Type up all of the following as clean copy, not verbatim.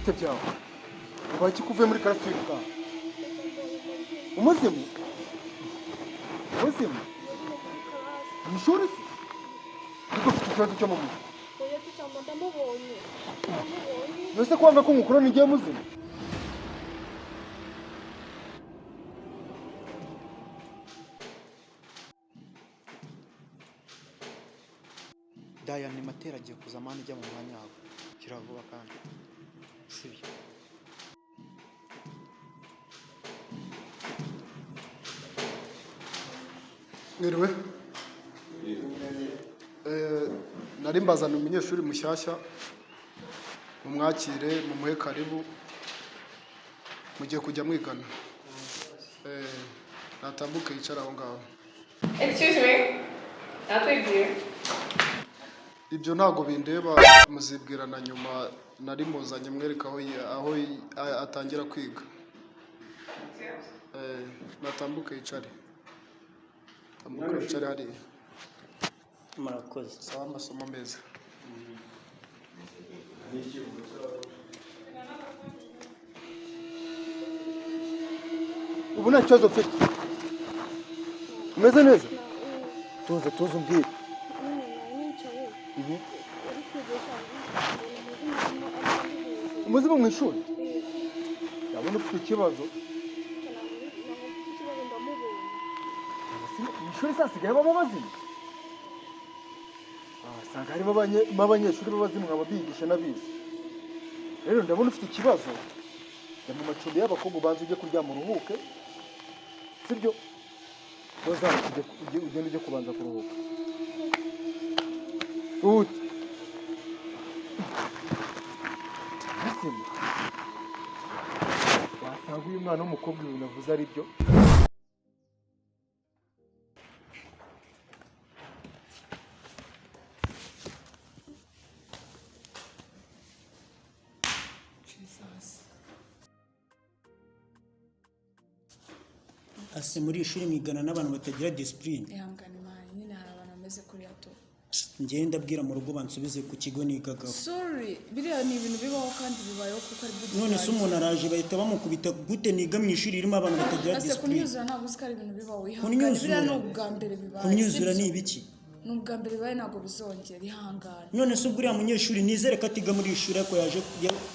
Bite byawe? Ubaye iki ko uvuye muri class wirukanka? Umuzimu? Umuzimu? Mu ishuri se? Ariko ufite ikibazo cyo mu mutwe. Oya, teacher, ndamubonye, ndamubonye. Mbese kwanga ko ngukura ni igihe muzima? Dayane Matera agiye kuza mani, ijya mu mwanya wawe kira vuba kandi sibyo? Mwiriwe. Nari mbazana umunyeshuri mushyashya, mumwakire, mumuhe karibu, mugiye kujya mwigana. Natambuke yicara aho ngaho. Excuse me. Natwibwira. Ibyo ntabwo bindeba, muzibwirana nyuma. Nari muzanye mwereka aho atangira kwiga. Natambuke yicare, tambuke yicare hariya. Murakoze. Sawa, amasomo meza. Ubu nta kibazo mfite, umeze neza. Tuze, tuze umbwire. Nyine nari nicaye uri kwigisha, mbona umuzimu arimo ari hejuru. Umuzimu mu ishuri? Ndabona ufite ikibazo. Ntabwo mfite ikibazo, ndamubonye. Mu ishuri se hasigaye habamo abazimu? Wasanga harimo abanyeshuri b'abazimu, nkaba bigisha n'abize. Rero ndabona ufite ikibazo. Jya mu macumbi y'abakobwa, ubanza ujye kuryama uruhuke, sibyo? Uzamuka ugende ujye kubanza kuruhuka. Ihute. Abazimu? Wasanga uyu mwana w'umukobwa ibintu avuze ari byo. Jesus. Ase muri iri shuri mwigana n'abantu batagira discipline? Ihangane man, nyine hari abantu bameze kuriya tu. Njyewe ndabwira mu rugo bansubize ku kigo nigagaho. Sorry, biriya ni ibintu bibaho kandi bibayeho kuko ari byo. None se umuntu araje bahita bamukubita gute? Niga mu ishuri ririmo abantu batagira Ase discipline. kunyuzura ntabwo uzi ko ari ibintu bibaho? Ihangane. Kunyuzura? Biriya ni ubwa mbere bibaye. Kunyuzura Sibyo? ni ibiki? Ni ubwa mbere bibaye, ntabwo bizongera, ihangane. None se ubwo uriya munyeshuri nizere ko atiga muri iri shuri, ariko yaje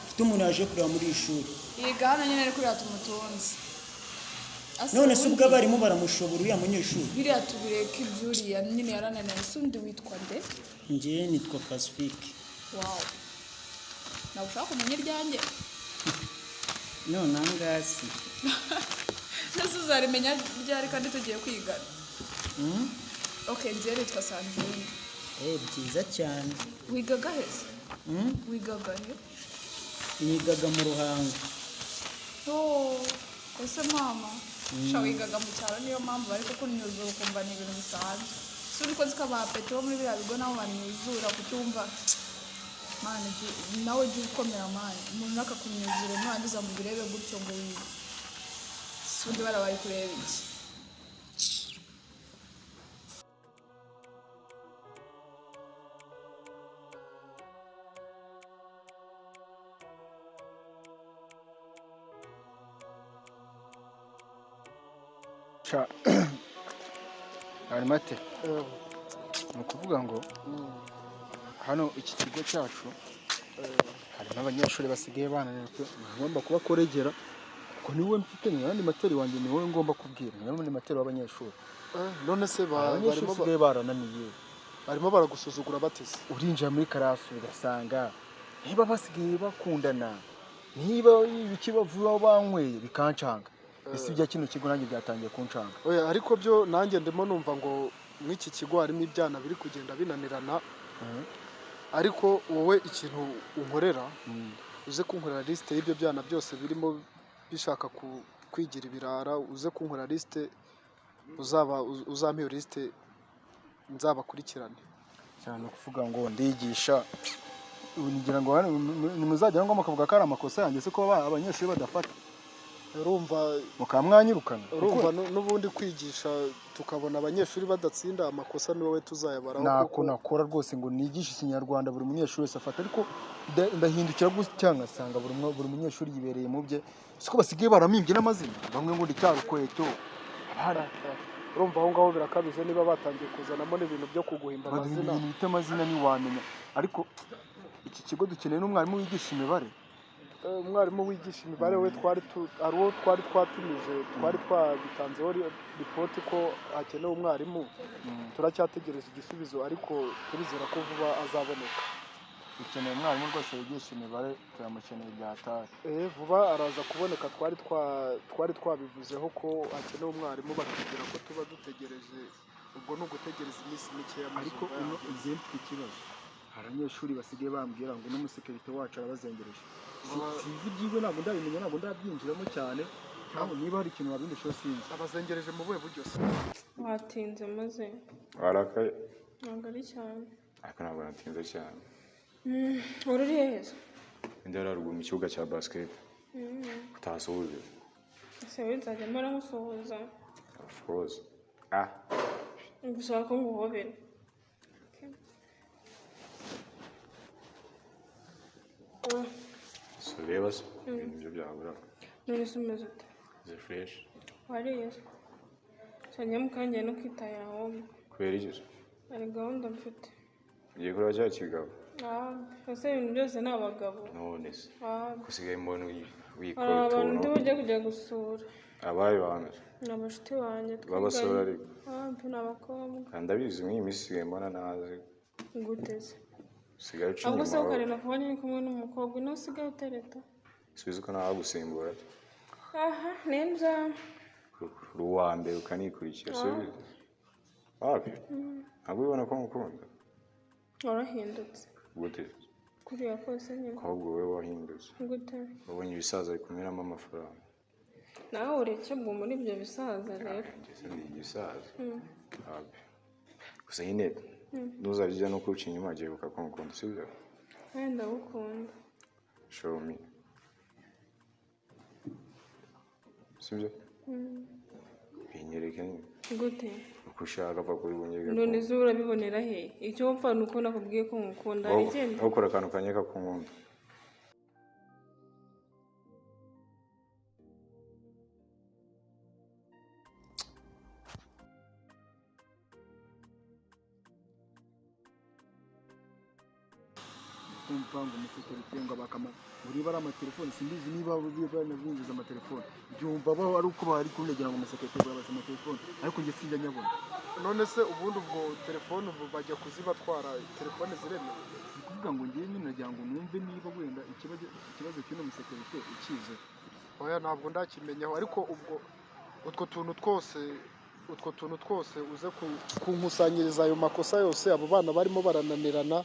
ufite umuntu yaje kureba muri iri shuri? Yiga hano nyine, ariko uriya tumutunze. Ase None se ubwo ubundi abarimu baramushobora uriya munyeshuri? Biriya tubireke, ibyuriya nyine yarananiwe. Ese undi witwa nde? Njyewe nitwa Pacifique. Wow, ntabwo ushaka kumenya iryanjye? None aha ngaha si Ese uzarimenya ryari kandi tugiye kwigana? Ok, njyewe nitwa Sandrine. Eh, byiza cyane. Wigaga heza? Wigaga he? Nigaga mu Ruhango. Oh, ese mama sha, wigaga mu cyaro, niyo mpamvu bari kukunyuzura ukumva ni ibintu bisanzwe. Si uri ko nzi ko abapeti bo muri biriya bigo nabo banyuzura kucyumva? Man, nawe jya ukomera man, umuntu akakunyuzura nurangiza ngo ubirebe gutyo ngo wige. Si undi bara bari kureba iki? Sha Arimate, ni ukuvuga ngo hano iki kigo cyacu harimo abanyeshuri basigaye bananirwa. Ngomba kubakoregera kuko niwe mfite, ni animateur wanjye, ni wowe ngomba kubwira, ni wowe animateur w'abanyeshuri. None se Abanyeshuri barimo basigaye barananiye. Barimo baragusuzugura bateze? Urinjira muri class ugasanga niba basigaye bakundana, niba ibiki bavuga banyweye, bikancanga. Ese ibya kino kigo nanjye byatangiye kuncanga. Oya, ariko byo nanjye ndimo numva ngo mw'iki kigo harimo ibyana biri kugenda binanirana. Ariko wowe ikintu unkorera, uze kunkorera lisite y'ibyo byana byose birimo bishaka kwigira ibirara. Uze kunkorera lisite, uzaba uzampa iyo lisite nzabakurikirane. Cyane ukuvuga ngo ndigisha ubu, ngira ngo hano nimuzagera ngo mukavuga ko ari amakosa yanjye, se ko abanyeshuri badafata. Urumva mukaba mwanyirukana. Urumva n'ubundi kwigisha tukabona abanyeshuri badatsinda, amakosa ni wowe tuzayabaraho. Ntako Kuko nakora rwose ngo nigishe Ikinyarwanda buri munyeshuri wese afata, ariko ndahindukira gutya ngasanga buri munyeshuri yibereye mu bye. Siko basigaye baramimbye n'amazina, bamwe ngo ndi cyarukweto, abandi Urumva aho ngaho birakabije niba batangiye kuzanamo n'ibintu byo kuguhimba baduha amazina. Ibintu bita amazina ntiwamenya. Ariko iki kigo dukeneye n'umwarimu wigisha imibare. Umwarimu wigisha imibare we hari uwo twari twatumije, twari twabitanzeho ripoti ko hakenewe umwarimu. Turacyategereje igisubizo, ariko turizera ko vuba azaboneka. Dukeneye umwarimu rwose wigisha imibare, turamukeneye bya hatari. Vuba araza kuboneka. Twari twabivuzeho ko hakenewe umwarimu, batubwira ko tuba dutegereje. Ubwo ni ugutegereza iminsi mikeya Ariko muzumva ino yahageze. igihe mfite ikibazo, hari abanyeshuri basigaye bambwira ngo n'umusekirite wacu arabazengereje. Sinzi ibyiwe, ntabwo ndabimenya, ntabwo ndabyinjiramo cyane, cyangwa niba hari ikintu wabindushaho sinzi. Abazengereje mu buhe buryo se? Watinze maze. Warakaye? Ntabwo ari cyane. Ariko ntabwo natinze cyane. Wari uri hehe? Ndi hariya ruguru mu kibuga cya basket. Utasuhuje? Ese we nzajya mpora nkusuhuza? Of course. Ah. Gushaka ko nguhobera. Okay. So reba se ibintu byo byabura. None se umeze ute? Ze fresh. Wariye se? Cyane mu kanya no kwitahira ahubwo. Kubera iki se? Hari gahunda mfite. Ugiye kureba cya kigabo? Ah, ese ibintu byose ni abagabo? None se Ah, usigaye mbona hari wikora abantu ndi utuntu. bujye kujya gusura. Abaye bantu se? Ni abashuti banjye B'abasore? twiganye. Ariko Ah, ni abakobwa. kandi ndabizi muri iyi minsi usigaye mbona nazi. Gute se? Usigaye uca Ahubwo se inyuma wowe. ukarenda kubona uri kumwe n'umukobwa niwe usigaye utereta. Subiza uko nawe. Aha neza. Uri uwa mbere ukanikurikira, subiza wapi, ntabwo ubibona ko ngukunda? Warahindutse. Gute? Kuriya kose nyine. Ahubwo wowe wahindutse. Gute? Wabonye ibisaza bikumiramo amafaranga. Nawe urekebwa muri ibyo bisaza rero. Njye se ndi igisaza? Wapi, gusa nyine ntuzajya ujya no kuwuca inyuma, jya wibuka ko ngukunda, sibyo? Nawe ndagukunda. Show me, sibyo? Binyereke nyine. Gute? Uko ushaka, pfa kubinyereka. None se urabibonera he? Icyo wapfa ni uko nakubwiye ko ngukunda, hari ikindi? Wowe ukora akantu kanyereka ko nkunda. Kumva ngo umusekirite ngo abakama ngo niba ari amatelefoni, simbizi niba banabinjiza amatelefoni, byumva baho ari uko bari kunegera ngo umusekirite ngo yabaze amatelefoni, ariko njye sinjya nyabona. None se ubundi ubwo telefone ubu bajya kuzibatwara, telefone ziremewe? Ni ukuvuga ngo ngewe nyine nagira ngo numve niba wenda ikibazo cy'uno musekirite ukize. Oya, ntabwo ndakimenyaho, ariko ubwo utwo tuntu twose uze kunkusanyiriza ayo makosa yose, abo bana barimo barananirana,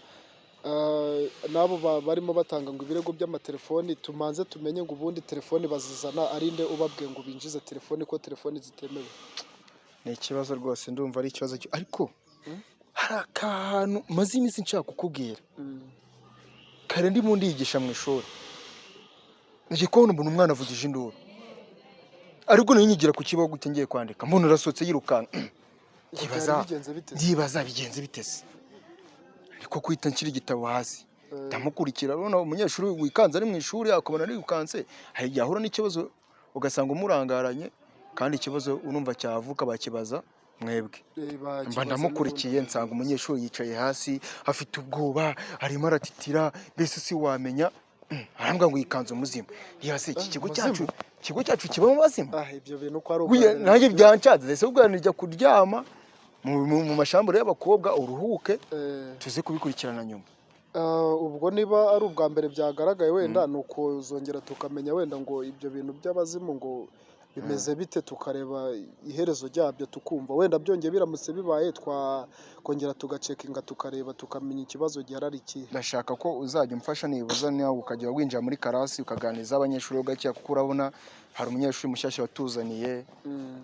n'abo barimo batanga ngo ibirego by'amatelefoni, tumanze tumenye ngo ubundi telefoni bazizana ari nde ubabwiye ngo binjize telefoni, ko telefoni zitemewe. Ni ikibazo rwose, ndumva ari ikibazo ariko hari akantu maze iminsi nshaka kukubwira. Kare ndimo ndiyigisha mu ishuri, ngiye kubona mbona umwana avugije induru, ariko nari nyigira ku kibaho gutya ngiye kwandika, mbona urasohotse yirukanka. Ndibaza Byari bigenze bite se? Ndibaza bigenze bite se, ariko kwita nshyira igitabo hasi ndamukurikira. Urabona umunyeshuri wikanze ari mu ishuri, akabona arirukanse, hari igihe ahura n'ikibazo ugasanga umurangaranye, kandi ikibazo urumva cyavuka bakibaza mwebwe. Bakibaza. Mba ndamukurikiye, nsanga umunyeshuri yicaye hasi afite ubwoba, arimo aratitira, mbese si wamenya. Arambwira ngo yikanze umuzimu. Ndibaza iki kigo Umuzimu? cyacu, ikigo cyacu kibamo abazimu? Ah, ibyo bintu ko ari Buya, ubwa mbere. Nanjye byancanze. Ese ubwo nijya kuryama mu mashambure y'abakobwa uruhuke, tuze kubikurikirana nyuma. Ubwo niba ari ubwa mbere byagaragaye, wenda ni ukuzongera tukamenya wenda ngo ibyo bintu by'abazimu ngo bimeze bite, tukareba iherezo ryabyo, tukumva wenda byongeye biramutse bibaye twakongera tugacekinga, tukareba, tukamenya ikibazo gihari ari ikihe. Ndashaka ko uzajya umfasha nibuza nawe ukajya winjira muri karasi ukaganiriza abanyeshuri ho gakeya, kuko urabona hari umunyeshuri mushyashya watuzaniye,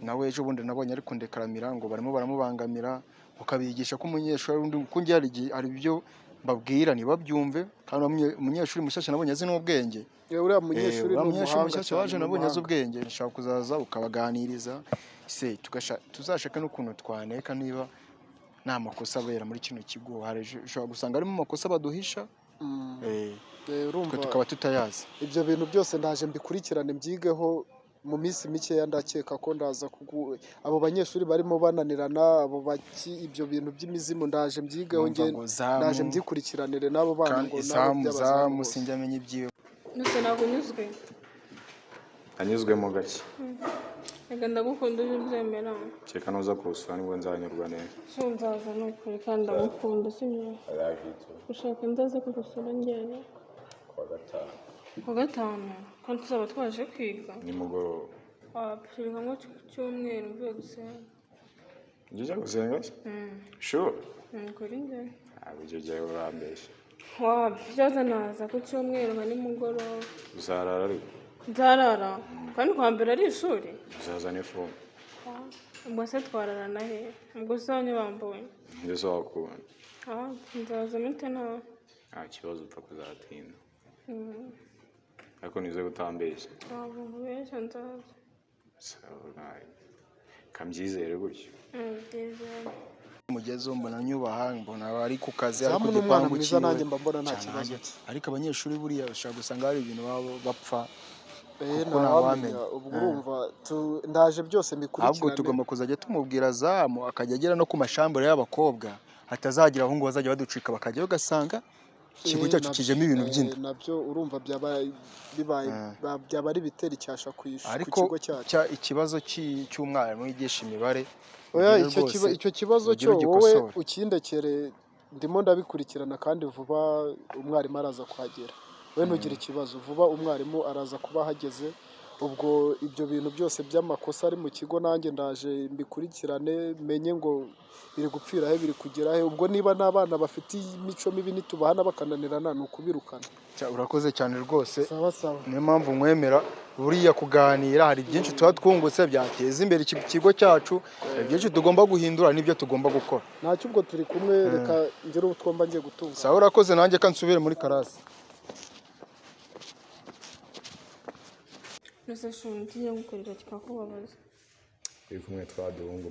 nawe ejo bundi nabonye ari kundekaramira ngo barimo baramubangamira, ukabigisha ko umunyeshuri ari undi, kuko njye hari igihe hari ibyo Mbabwira ntibabyumve, kandi umunyeshuri mushyashya nabonye azi n'ubwenge. Uriya munyeshuri Uriya ni munyeshuri umuhanga mushyashya cyane, waje ni nabonye azi umuhanga. ubwenge, nshaka kuzaza ukabaganiriza, se tuzashake n'ukuntu twaneka niba nta makosa abera muri kino kigo. Hari ushobora gusanga harimo amakosa baduhisha, Urumva twe tukaba tutayazi. Ibyo bintu byose ndaje mbikurikirane mbyigeho mu minsi mikeya, ndakeka ko ndaza abo banyeshuri barimo bananirana, abo baki, ibyo bintu by'imizimu ndaje mbyigeho. Numva Nge ngo zamu ndaje mbyikurikiranire n'abo bana kandi ngo nabo izamu by'abazamu zamu bose. Sinjya amenya ibyiwe. Gusa ntabwo unyuzwe. Anyuzwemo gake. Reka, ndagukunda, ujye ubyemera. Kereka nuza kuwusura nibwo nzanyurwa neza. So nzaza ni ukuri, kandi ndagukunda, sibyo? I love you too. Ushaka nzaze kugusura njyewe? Kuwa gatanu. Ku gatanu kandi tuzaba twaje kwiga? Nimugoroba. Turi nko ku cyumweru mvuye gusenga. Ujya ujya gusenga se? Sure? Kuri njye. Ntabwo ujya ujyayo, urambeshya. Wabyaza, naza ku cyumweru nka nimugoroba. Uzarara ariko? Nzarara, kandi kwa mbere ari ishuri. Uzazana ifumbire. Ubwo se twararana he? Ubwo se wanyu bambonye? Ndetse wakubona. Nzaza mpite nawe. Nta kibazo, upfa kuzatinda, ariko nize kutambeshya. Ntabwo nkubeshya, nzaza. Sawa, kambyizere gutyo. Byizere. Mugezeho mbona nyubaha, mbona ari ku kazi, ari Zamu ku ni umwana gipangu mwiza, cyiwe. nanjye mba mbona nta Cyane kibazo nanjye. cye. Ariko abanyeshuri buriya bashobora gusanga hari ibintu baba bapfa, kuko Ntawamenya. ntawamenya. Ubwo urumva ndaje byose Ahubwo mbikurikirane. tugomba kuzajya tumubwira zamu akajya agera no ku mashambure y'abakobwa, hatazagira abahungu bazajya baducika bakajyayo, ugasanga ikigo cyacu kijemo ibintu by'inda. Nabyo urumva byaba bibaye byaba ari ibitera icyasha ku Ariko kigo cyacu. Ikibazo cy'umwarimu wigisha imibare, Oya, ugire icyo rwose icyo kibazo ugire cyo wowe ugikosore. ukindekere, ndimo ndabikurikirana kandi vuba umwarimu araza kuhagera. Wowe ntugire ikibazo, vuba umwarimu araza kuba ahageze. Ubwo ibyo bintu byose by'amakosa ari mu kigo nanjye ndaje mbikurikirane, menye ngo biri gupfira he, biri kugera he. Ubwo niba n'abana bafite imico mibi nitubahana bakananirana, ni ukubirukana. Urakoze cyane rwose. Sawa sawa. Niyo mpamvu nkwemera. Buriya kuganira hari byinshi tuba twungutse byateza imbere iki kigo cyacu, hari byinshi tugomba guhindura n'ibyo tugomba gukora. Ntacyo, ubwo turi kumwe, reka ngere ubu twomba ngiye gutunga. Sawa, urakoze, nanjye ka nsubire muri class. Nose shuri tujya gukorera kikakubabaza? Uri kumwe twa duhungu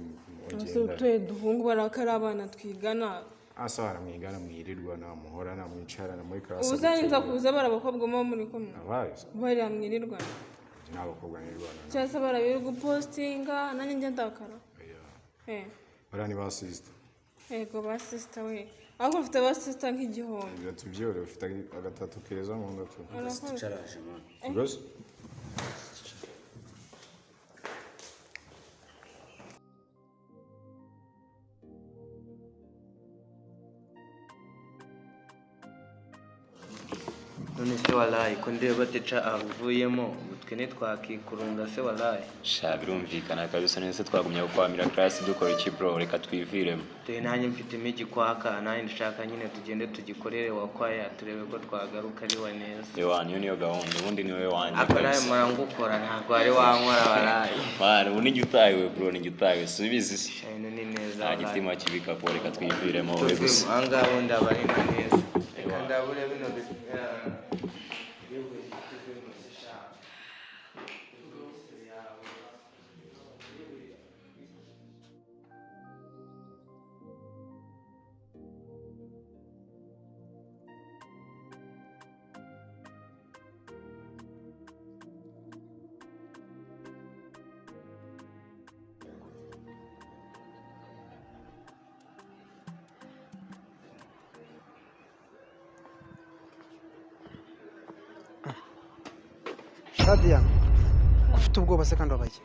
Ese mugenda. utuye duhungu baraka ari abana twigana. Asa baramwigana, mwirirwana, muhorana, mwicarana muri class. Ubu se nza kuza bari abakobwa muba muri kumwe? Abaye. Bariya mwirirwana? Ni abakobwa nirwana. Cyangwa se barabiri gupostinga, nanjye njya ndakara. Bariya ni ba sister. Yego, ba sister we, ahubwo ufite ba sister nk'igihumbi. Ibyo tubyore, ufite agatatu keza mu nda tu. Urakoze. Caraje man. Rwose. None se walayi, ko ndeba teacher avuyemo, ubu twe ntitwakikurunga se walayi? Sha, birumvikana kabisa. Nese twagumya gukwamira class dukora iki bro? Reka twiviremo. Dore nanjye mfitemo igikwaka, nanjye ndashaka nyine tugende tugikorere wakwaya, turebe ko twagaruka ari wa neza. Ewa, niyo niyo gahunda ubundi, niwe wanjye Ako nawe kabisa. mpora ngukora, ntabwo wari wankora walayi. Man, ubu nijya utahiwe bro, nijya utahiwe, subizi se. Sha, ino ni neza Nta walayi. gitima kibika ko, reka twiviremo wowe gusa. Tuvemo ahangaha, ubundi aba ari na neza. Reka ndabure bino yewe, tuvemo se sha. Rwose yawe. Shadiya, ufite ubwoba se kandi wabaye iki?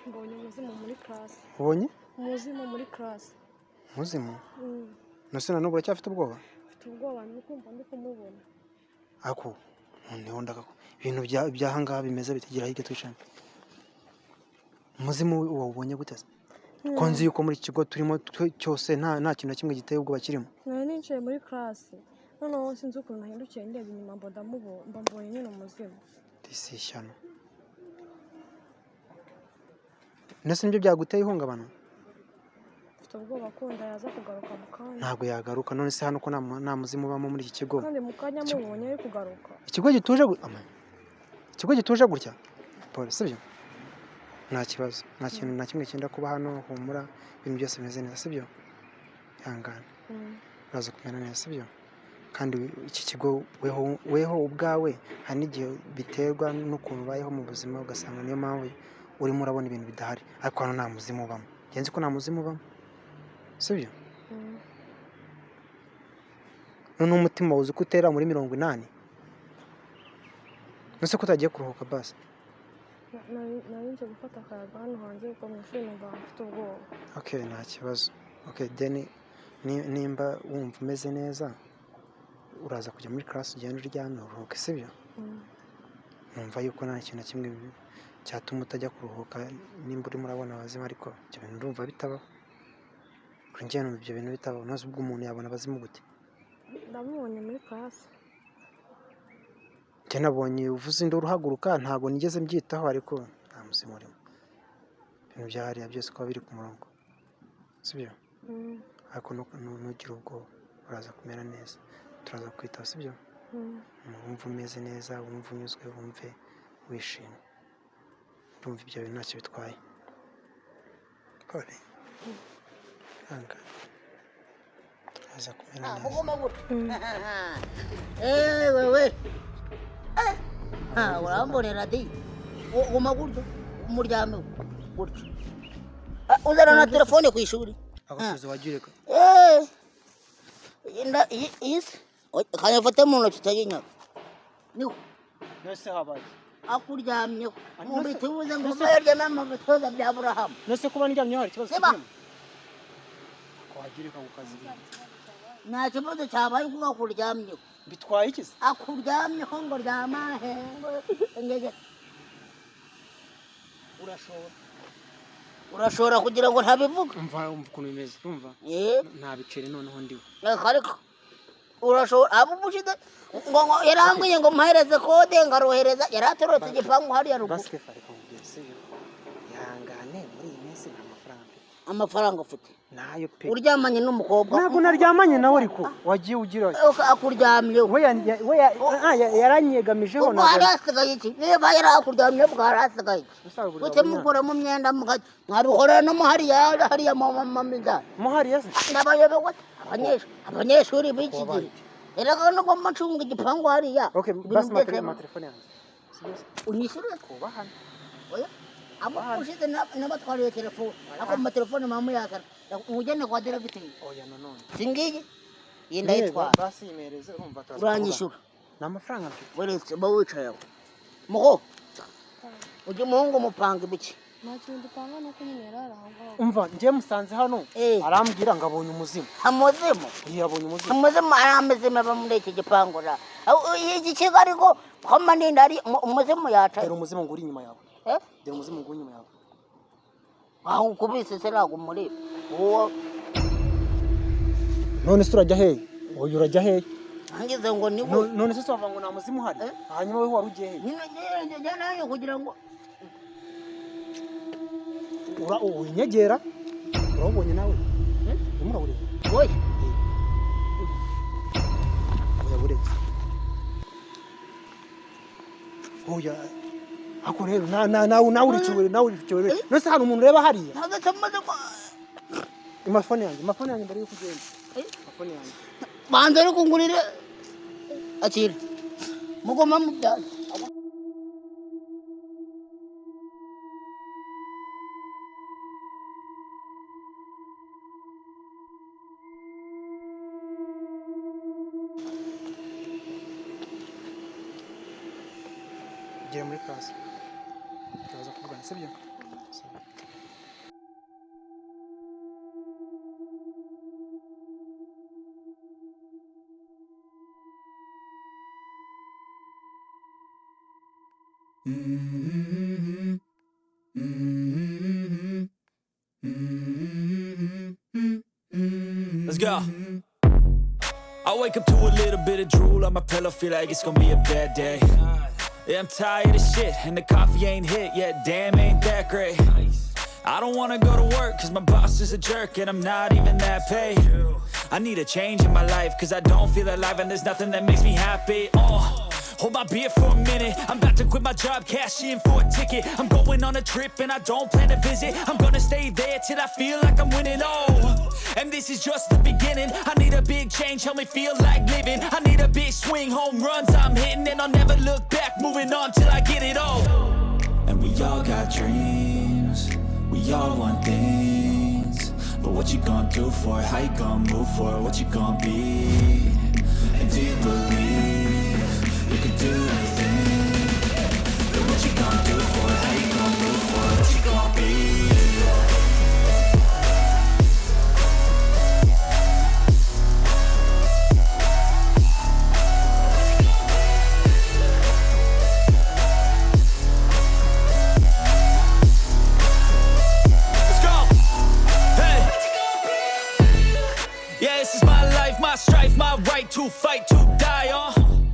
Mbonye umuzimu muri class. Ubonye? Umuzimu muri class. Muzimu? Mm. Nose na n'ubu uracyafite ubwoba? Mfite ubwoba, ndi kumva ndi kumubona. Ako noneho ndakako ibintu by'ahangaha bimeze bitigira hirya twicanye. Umuzimu wawubonye gute se? Ko nzi yuko muri iki kigo turimo cyose nta kintu na kimwe giteye ubwoba kirimo. Nari nicaye muri class, noneho sinzi ukuntu nahindukiye ndeba inyuma, mba ndamubonye, mba mbonye nyine umuzimu. Si ishyano. Nese nibyo byaguteye ihungabana? mfite ubwoba ko wenda yaza kugaruka mu kanya. Ntabwo yagaruka. None se hano ko nta muzimu ubamo muri iki kigo? Kandi mu kanya mubonye ari kugaruka. Ikigo gituje ikigo gituje gutya, Paul, sibyo? Nta kibazo, nta kintu na kimwe cyenda kuba hano. Humura, ibintu byose bimeze neza, sibyo? Ihangane. Uraza kumera neza, sibyo? Kandi iki kigo weho ubwawe hari n'igihe biterwa n'ukuntu ubayeho mu buzima, ugasanga niyo mpamvu urimo urabona ibintu bidahari, ariko hano nta muzimu ubamo. Njye nzi ko nta muzimu ubamo, sibyo? Noneho umutima wuzi ko utera muri 80. None se ko utagiye kuruhuka basi? Nari nje gufata akayaga hano hanze kuko mu ishuri numva mfite ubwoba. Okay, nta kibazo. Okay, then nimba wumva umeze neza, uraza kujya muri class, ugende uryame uruhuke, sibyo? Numva yuko nta kintu na kimwe cyatuma utajya kuruhuka nimba urimo urabona abazimu, ariko ibyo bintu ndumva bitabaho. Kuri njye numva ibyo bintu bitabaho. Ntuzi ubwo umuntu yabona abazimu gute? Ndamubonye muri class. Njye nabonye uvuze induru uhaguruka, ntabwo nigeze mbyitaho, ariko nta muzimu urimo. Ibintu bya hariya byose kuba biri ku murongo, sibyo? Ariko ntugire ubwoba, uraza kumera neza, turaza kwitaho, sibyo? Wumve umeze neza, wumve unyuzwe, wumve wishimye. Ndumva ibyo bintu ntacyo bitwaye. Pole, ihangane, uraza kumera neza. Mugoma gutya. Eh, wewe. Eh. Ha, urambonera di. Guma gutya. Umuryame gutya. Ah, uzana na telefone ku ishuri. Abakuzi wagiye ureka. Eh. Inda iyi se. Kanya fate mu ntoki utayinyaka. Niho. Nose habaye. Akuryamyeho. Mu bituza ngo uzaryame mu bituza bya Aburahamu. Nose kuba ndyamyeho hari ikibazo Seba. kirimo? Wagira ku kazi. Nta kibazo cyabaye kuko akuryamyeho. Bitwaye iki se? Akuryamyeho ngo ryama he ngo ngeze. Urashobora. Urashobora kugira ngo ntabivuga. Umva ukuntu bimeze, urumva? Eh. Nta biceri noneho ndiwe. Reka urashobora abo ubushize ngo yarambwiye ngo muhereze kode ngarohereza, yaratorotse igipangu hariya ruguru. Basket ariko nkubwiye, sibyo? Ihangane, muri iyi minsi nta mafaranga mfite. Amafaranga ufite? Nayo pe. Uryamanye n'umukobwa? Ntabwo naryamanye nawe, ariko wagiye ugira. Akuryamyeho. We yaranyegamijeho. Ubwo hari hasigaye iki? Niba yari akuryamyeho bwo hari hasigaye iki? Kuki mukuramo imyenda mwabikorera no muhariya hariya mu mijyana? Muhariya se? Ndabayobewe abanyeshuri b'iki gihe. Erega nubwo ncunga igipangu hariya. Okay, ibintu basi byose amatelefone yanjye. Unyishyure? Kubahana. Oya. Abo ushize nabatwariye telefone. Ako mu matelefone mama yazana. Ujyane kwa diregiteri. Oya nanone. Singiyi. Iyi ndayitwara. Basi yimereze, urumva turaza. Uranyishyura. Nta mafaranga mfite. Weretse uba wicaye aho. Muho. Ujya umuhungu mupanga ibiki? Nta kintu dupanga, nuko nyine yari ari aho ngaho. Umva, njye musanze hano arambwira ngo abonye umuzimu. Umuzimu? Iya, abonye umuzimu. Umuzimu ari amazimu aba muri iki gipangu ra. Iki kigo ariko ko manini ari umuzimu yaca. Dore umuzimu ngo uri inyuma yawe. Eh? Dore umuzimu ngo uri inyuma yawe. Aho ukubise se ntabwo umureba. Uwo None se urajya hehe? Oya, urajya hehe? ngize ngo ni we. None se wavuga ngo nta muzimu uhari? Hanyuma weho wari ugiye hehe? Nyine njye naje kugira ngo Unyegera urawubonye nawe? Urimo urawureba? Oya. Oya, buretse. Oya, ako rero nawe nawe uri ikiwere, nawe uri ikiwere. None se hari umuntu ureba hariya? Ntabwo maze ko Amafone yanjye, amafone yanjye mbere yuko ugenda. Amafone yanjye. Banza ariko ngurire akira. Mugoma mu byaro. Ugera muri class. Turaza kuvugana, sibyo? Let's go. I wake up to a little bit of drool on my pillow, feel like it's gonna be a bad day. Yeah, I'm tired of shit, and the coffee ain't hit yet. Damn, ain't that great. I don't wanna go to work cause my boss is a jerk and I'm not even that paid. I need a change in my life cause I don't feel alive and there's nothing that makes me happy. Oh, hold my beer for a minute. I'm about to quit my job, cash in for a ticket. I'm going on a trip and I don't plan to visit. I'm gonna stay there till I feel like I'm winning. Oh, and this is just the beginning. I need a big change, help me feel like living. I need a big swing, home runs I'm hitting, and I'll never look back, moving on till I get it all. And we all got dreams, we all want things. But what you gonna do for it? How you gonna move for it? What you gonna be? And do you believe you can do anything? But what you gonna do for it? How you gonna move for it? What you gonna be? Let's go. Hey. Yeah, this is my life, my strife, my right to fight, to die on.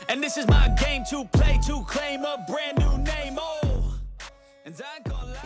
And this is my game to play, to claim a brand new name. Oh, and I ain't gonna lie.